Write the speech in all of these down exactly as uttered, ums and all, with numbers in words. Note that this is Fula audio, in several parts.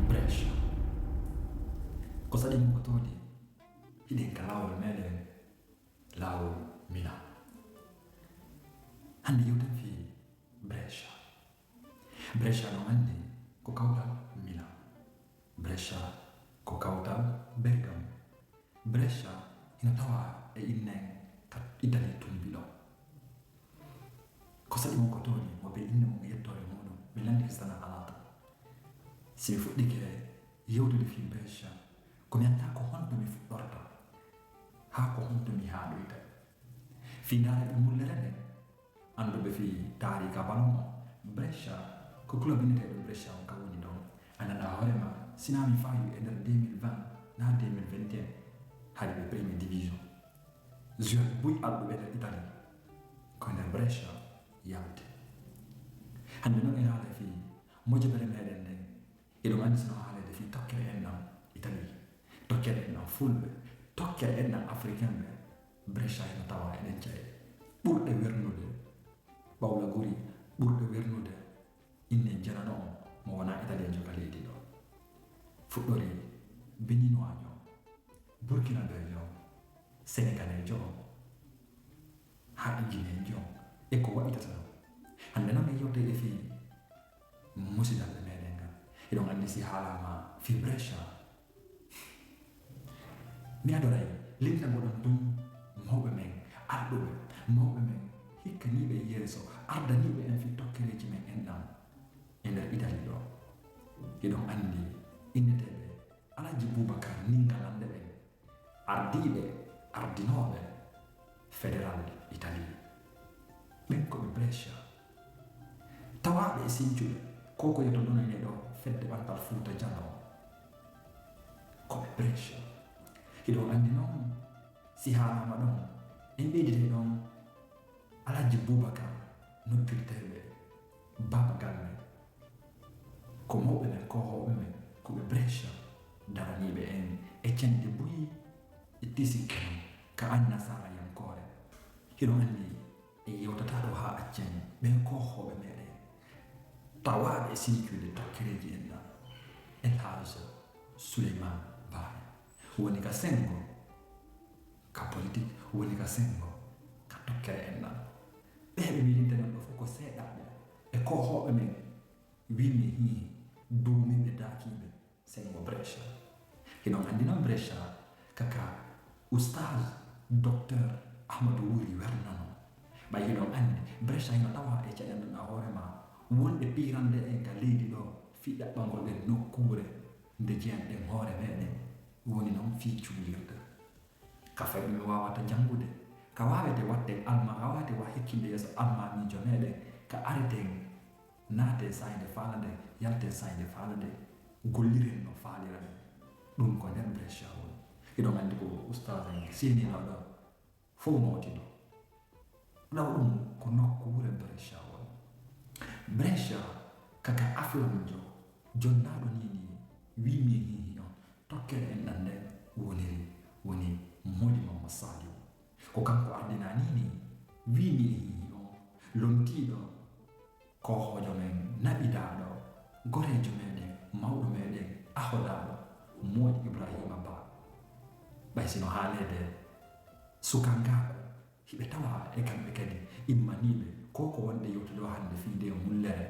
Brescia. Ko saɗi mo ko tooni, hiɗen ka laawol meɗen, laawol Milan. Hannde yewten fii Brescia. Brescia no anndi ko kawtal Milan. Brescia ko kawtal Bergamo. Brescia hino tawaa e innen ka Italie tumbiɗo. Ko saɗi mo ko tooni, mo be innde mum e yettoore muɗum, mi lanndike sana alata. Si mi fuɗɗike yewtude fii Brescia, ko mi anndaa ko honto mi fuɗɗorta, haa ko honto mi haaɗoyta. Fii ndaarayɓe mullere nden, annduɓe fii taariika balon on, Brescia ko club inneteeɗo Brescia on ka woni ɗon. A nana hoore ma, si naa mi faayu e nder deux mille vingt naa deux mille vingt et un, hari ɓe Première Division. Joueur buy alɗuɓe nder Italie, ko nder Brescia yalti. Hannde non en haalay fii mojobere meɗen nden, hiɗon anndi si no haaleede fii tokkere enɗan Italie, tokkere enɗan fulɓe, tokkere enɗan africain ɓe, Brescia hino tawaa e ɗen ca'e ɓurɗe wernude. Ɓawla Guri ɓurɗo wernude, innen janano on mo wonaa Italienjo ka leydi ɗo. Fuɗɗori Beninoijo, Burkinabejo, Senegalejo on, haa e Guineejo on, e ko waɗitata non. Hannde non en yewtay e fii musidalle meɗen ngal. Hiɗon anndi si haalaama fii Brescia, mi adoray limtagol on tun mawɓe men, arɗuɓe, mawɓe men, hikkaniiɓe yeeso, ardaniiɓe en fii tokkereeji men enɗan e nder Italie ɗo. Hiɗon anndi inneteeɓe Alhaji Boubacar Ningalande ɓen, ardiiɓe, ardinooɓe Fédéral Italie. Ɓen ko ɓe Brescia. Tawaaɓe e sincuɓe, ko ko yeto ɗon e ɗo fedde ɓantal Fuuta Jaloo. Ko ɓe Brescia. Hiɗon anndi non, si haalaama ɗon, en ɓeyditay ɗon Alhaji Boubacar noddorteeɓe Baaba Galle. Ko mawɓe men, koohooɓe men, ko ɓe Brescia, daraniiɓe en e cenɗe buy e tisikke non ka annasaarayankoore. Hiɗon anndi en yewtataa ɗo haa accen ɓen koohooɓe meɗen tawaaɓe e sincuude tokkereeji enɗan, El Hadj Souleymane Ba woni ka senngo, ka politik woni ka senngo, ka tokkere enɗan. Ɓe heɓe miilinte non ɗo fof ko seeɗaaɓe e koohooɓe men, wiimi hiihi, duumiiɓe daakiiɓe senngo Brescia. Hiɗon anndi non Brescia ka ka Oustaz Docteur Ahmadou Wuri wernano. Ɓay hiɗon anndi Brescia hino tawaa e caɗeele ɗon a hoore ma wonɗe piirande en ka leydi ɗo fii ɗaɓɓangol ɗen nokkuure nde jeyanɗen hoore meɗen, woni non fii juulirde. Ka fayɓe ɓe waawata janngude, ka waawete waɗde alma, ka waawete wa hekkinde yeeso almaamiijo meɗen, ka areten, naaten saayde faala nden, yalten saayde faala nden, golliren no faalira nden. Ɗum ko nder Brescia woni. Hiɗon anndi ko ustaas en seniinoo ɗo fow nootino. Ɗaw ɗum ko nokkuure Brescia woni. Brescia ka ka aflamjo jonnaaɗo nii nii wiimi hiihi on. Tokkere enɗan nden woniri woni Moodi Mamma Saaliw. Ko kanko ardinaa nii nii wiimi e hiihi on, lontiiɗo koohoojo men naɓidaaɗo, goreejo meɗen, mawɗo meɗen, ahodaaɗo, Moodi Ibraahiima Ba. Ɓay si no haaleede sukangaaku, hiɓe tawaa e kamɓe kadi immaniiɓe ko ko wonɗe yewtude o hannde fii ndee mullere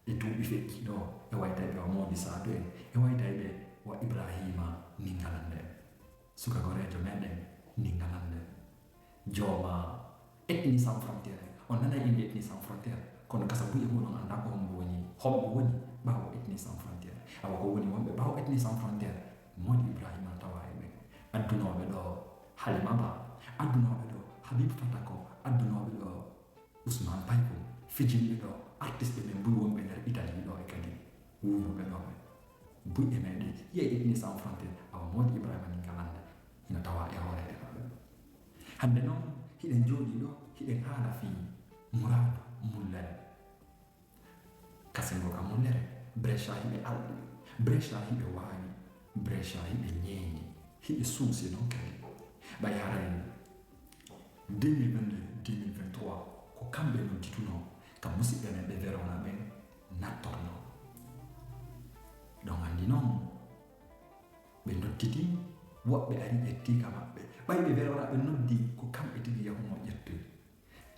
e duuɓi feƴƴiiɗo o, e waytayɓe wa Moodi Saadu en, e waytayɓe wa Ibraahiima Ningalande en. Suka goreejo meɗen Ningalande, jooma Ethnie Sans Frontières. On nanay innde Ethnie Sans Frontières, kono kasa buy e muɗum anndaa ko hombo woni, hombo woni ɓaawo Ethnie Sans Frontières. Awa ko woni wonɓe ɓaawo Ethnie Sans Frontières, Moodi Ibraahiima no tawaa e ɓen. Addunooɓe ɗo Halima Ba, addunooɓe ɗo Habib Fatako, addunooɓe ɗo Ousmane Payko, fijinɓe ɗo artiste ɓe men buy wonɓe nder Italie ɗo e kadi wuuruɓe ɗo ɓe. Buy e meɗen, yi'ay Ethnie Sans Frontières, awa Moodi Ibraahiima Ningalande hino tawaa e hooreeɓe maɓɓe. Hannde non, hiɗen jooɗii ɗo, hiɗen haala fii muraadu mullere. Ka senngo ka mullere, Brescia hiɓe alɗi, Brescia hiɓe waawi, Brescia hiɓe ñeeñi, hiɓe suusi non kadi. Ɓay haray deux mille vingt-deux, deux mille vingt-trois, ko kamɓe nodditunoo, ka musidɓe men ɓe Verona ɓen nattorno. Ɗon anndi non ɓe nodditi, woɓɓe ari ƴetti ka maɓɓe. Ɓay ɓe Verona ɓe noddi, ko kamɓe tigi yahuno ƴettoy.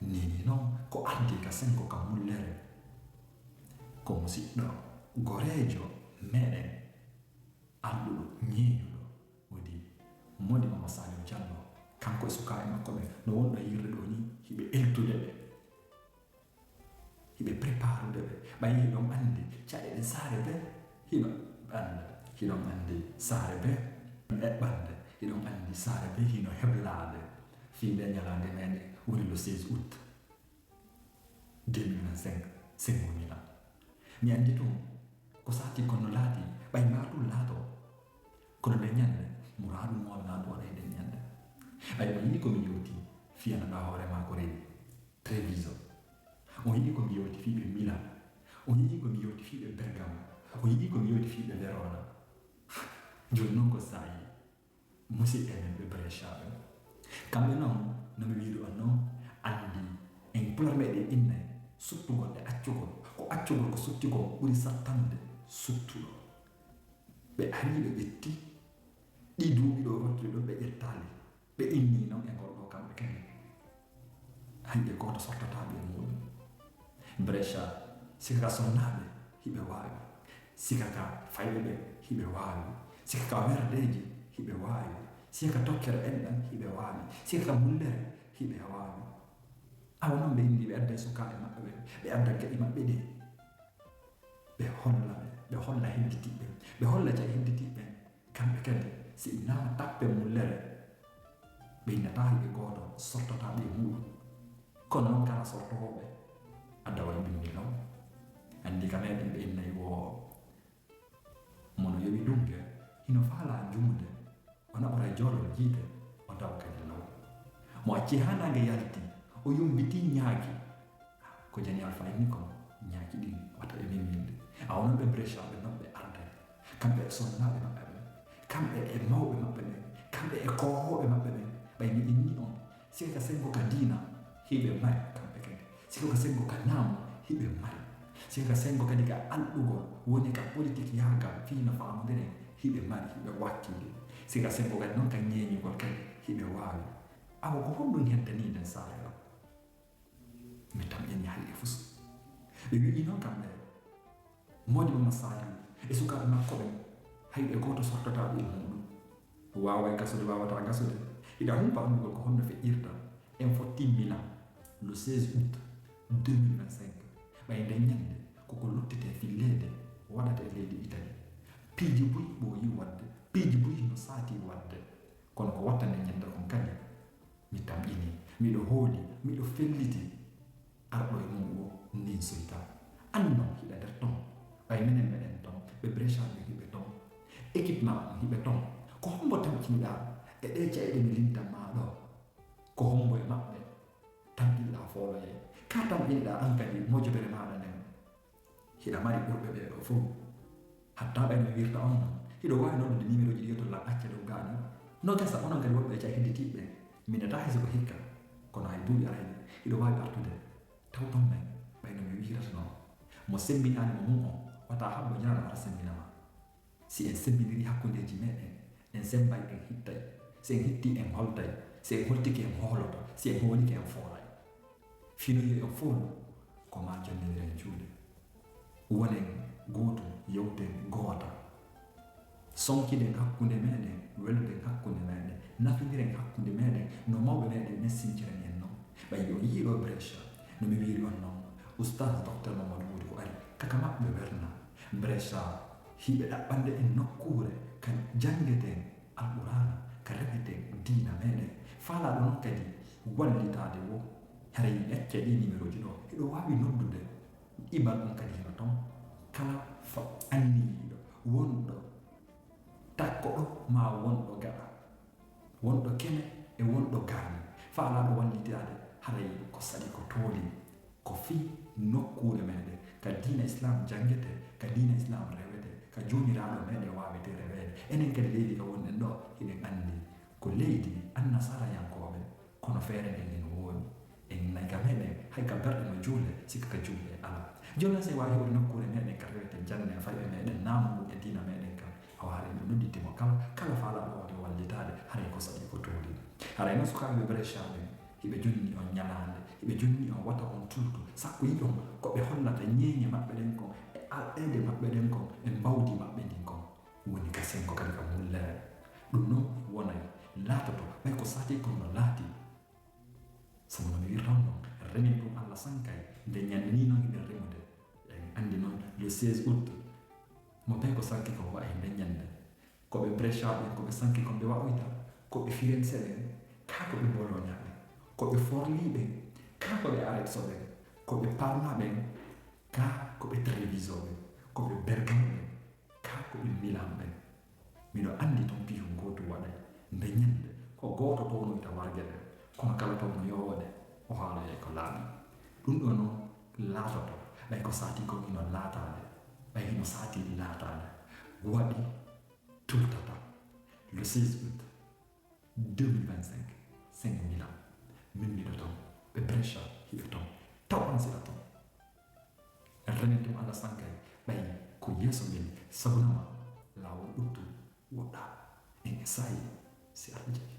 Nii nii non ko ardi ka sengo ka mullere, ko musiɗɗo goreejo meɗen, arɗuɗo, ñeeñuɗo, wodi Modi Mama Saliou Diallo. Kanko e sukaaɓe makko ɓen no wonɗo yirde ɗoo nii, hiɓe eltude ɓe, hiɓe préparude ɓe. Ɓay hiɗon anndi caɗeele saare bee hino ɓanda, hiɗon anndi saare bee hino eɓɓande, hiɗon anndi saare bee hino heblaade. Fii ndee ñalaande meɗen woni le seize août deux mille vingt-cinq, sengo Milan. Mi anndi tun ko saati kon no laati, ɓay maa ɗun laato. Kono nden ñande, muraadu mo wonaa ɗun waɗa e nden ñande. Ɓay o yi'i ko mi yewti, fiyanaɗaa hoore maa ko rewi. Treviso. O yi'i ko mi yewti fii ɓe Milan. O yi'i ko mi yewti fii ɓe Bergamo. O yi'i ko mi yewti fii ɓe Verona. Jooni non ko saa'i. Musidɓe men ɓe Brescia ɓen. Kamɓe non, no mi wiiri on non, anndi en pular meɗen innay, suttugol e accugol. Ko accugol ko sutti kon ɓuri sattande suttuɗo. Ɓe ari ɓe ƴetti, ɗii duuɓi ɗoo rottuɗi ɗon ɓe ƴettaali. Ɓe innii non e ngol ɗoo kamɓe kadi. Hay e gooto sortataa ɓe e muuɗum. Brescia, sika ka sonnaaɓe, hiɓe waawi. Sika ka fayɓe ɓen, hiɓe waawi. Sika ka werdeeji, hiɓe waawi. Sika ka tokkere enɗan, hiɓe waawi. Sika ka mullere, hiɓe waawi. Awa non ɓe inni, ɓe adda e sukaaɓe maɓɓe ɓen, ɓe adda ga'i maɓɓe ɗin. Ɓe holla ɓe, ɓe holla hedditiiɓe ɓen, ɓe holla ca'i hedditiiɓe ɓen. Kamɓe kadi, si innama tappe mullere, ɓe innataa hay ɓe gooto sortataa ɓe muuɗum. Kono non kala sortoowo ɓe, a daway binndi law. Anndi ka meɗen ɓe innay wo mo no yowi dunge, hino faalaa jumude, o naɓoray joolol jiite, o dawa kadi law. Mo acci haa naange yalti, o yumbitii ñaaki. Ko Jani Alfa inni kon, ñaaki ɗin wata ɓe min winde. A onon ɓe Brescia ɓe non ɓe arde. Kamɓe e sonnaaɓe maɓɓe ɓen. Kamɓe e mawɓe maɓɓe ɓen. Kamɓe e koohooɓe maɓɓe ɓen. Ɓay mi inni on, sika ka sengo ka diina, hiɓe mari kamɓe kadi. Sika ka sengo ka ñaamo, hiɓe mari. Sika ka sengo kadi ka alɗugol, woni ka politik yaagal, fii no faamondiren, hiɓe mari, hiɓe wakkili. Sika ka sengo kadi non ka ñeeñugol kadi, hiɓe waawi. Awa ko honɗun heddanii nden saare ɗon? Mi tamƴini hay e fus. Ɓe wi'i non kamɓe, Moodi Mama Saliou e sukaaɓe makko ɓen, hay ɓe gooto sortataa ɓe e muuɗum. Waaway gasude, waawataa gasude. Hiɗa humpa anndugol ko honno feƴƴirta. En fotti Milan, le seize août deux mille vingt-cinq. Ɓay nden ñande, ko ko luttetee filleede waɗata e leydi Italie. Piiji buy ɓooyii waɗde, piiji buy no saatii waɗde. Kono ko watta nden ñande kon kadi, mi tamƴinii, miɗo hooli, miɗo felliti. Arɗo e mum o ninsoyta. An non hiɗa nder ton. Ɓay menen meɗen ton, ɓe Brescia ɓen hiɓe ton. Équipe maa on hiɓe ton. Ko hombo tamƴiniɗaa e ɗee ca'e ɗe mi lintan maa ɗoo? Ko hombo e maɓɓe tamƴiniɗaa fooloye? Ka tamƴiniɗaa an kadi mojobere maaɗa nden? Hiɗa mari ɓurɓe ɓee ɗoo fow. Hatta ɓay no mi wiirta on non, hiɗo waawi noddude nimerooji ɗi yotol lan acca dow gaaño. No gasa onon kadi wonɓe e ca'e hedditiiɓe ɓen. Mi netaa hay si ko hikka, kono hay duuɓi arayɗi, hiɗo waawi artude. Taw ton men, ɓay no mi wiirata non. Mo semmbinaani mo mum on, wata habbo ñaano ara semmbina ma. Si en semmbindirii hakkundeeji meɗen, en semmbay, en hittay. Si en hittii, en holtay. Si en holtike, en hooloto. Si en hoolike, en foolay. Fii no yo en foolu, ko maa jonniniren juuɗe. Wonen gootum, yewten goota. Sonkiɗen hakkunde meɗen, weluɗen hakkunde meɗen, nafindiren hakkunde meɗen, no mawɓe meɗen ɓen sincirani en non. Ɓay yo yiiɗo Brescia, no mi wiiri on non, Oustaz Docteur Mamadou Wodi ko ari, kaka maɓɓe werna. Brescia, hiɓe ɗaɓɓande en nokkuure ka janngeten Alqur'aana, ka reweten diina meɗen. Faalaaɗo non kadi wallitaade wo, haray mi acca ɗii nimerooji ɗoo, hiɗo waawi noddude. Ibal on kadi hino ton. Kala fa-, anniyiiɗo, wonɗo takko ɗo, maa wonɗo gaɗa, wonɗo kene e wonɗo gaañi, faalaaɗo wallitaade, haray ko saɗi ko tooli. Ko fii nokkuure meɗen, ka diina Islaam janngetee, ka diina Islaam rewetee, ka Joomiraaɗo meɗen waawetee reweede. Enen kadi leydi ka wonɗen ɗoo, hiɗen anndi ko leydi annasaarayankooɓe, kono feere nden hino wooni. En nay ka meɗen hay ka berɗe no juule, sikka ka juule ala. Jooni si waawi heɓude nokkuure meɗen ka rewete jannde fayɓe meɗen naamu ngu e diina meɗen kan. Awa hara en ɗum noddittimo kala, kala faalaaɗo wallitaade, haray ko saɗi ko tooli. Haray no sukaaɓe Brescia ɓen, hiɓe jonni on ñalaande, hiɓe jonni on wata on tultu, sakko yi'on ko ɓe hollata ñeeñe maɓɓe ɗen kon, e alɗeede maɓɓe ɗen kon, e mbawdi maɓɓe ndin kon. Woni ka sengo kadi ka mullere. Ɗum non wonay, laatoto, ɓay ko saati kon no laati. Sabu no mi wirta on non, remin ɗum Alla sankay, nde ñande ni non hiɗen remude. En anndi non, le seize août, mo tawi ko sanki ko waɗa e nde ñande. Ko ɓe Brescia ɓen, ko ɓe sanki kon ɓe waɗoyta, ko ɓe Firenze ɓen, kaa ko ɓe Bologna ɓen, ko ɓe Forlì ɓen, kaa ko ɓe Arezzo ɓen, ko ɓe Parma ɓen, kaa ko ɓe Treviso ɓen, ko ɓe Bergamo ɓen, kaa ko ɓe Milan ɓen. Miɗo anndi ton piihu ngootu waɗay nde ñande ko gooto townoyta warge ɗen, kono kala towno yowoɗe, o haaloyay ko laaɓi. Ɗum ɗoo non laatoto, ɓay ko saati kon hino laataade, ɓay hino saati laataade. Waɗi tultata le seize août deux mille vingt-cinq, sengo Milan. Min miɗo ton, ɓe Brescia hiɓe ton, taw on sila ton. Remin ɗum Alla sankay, ɓay ko yeeso men, sabunama laawol ɓuttu woɗɗa. En e saayi si Alla jaɓi.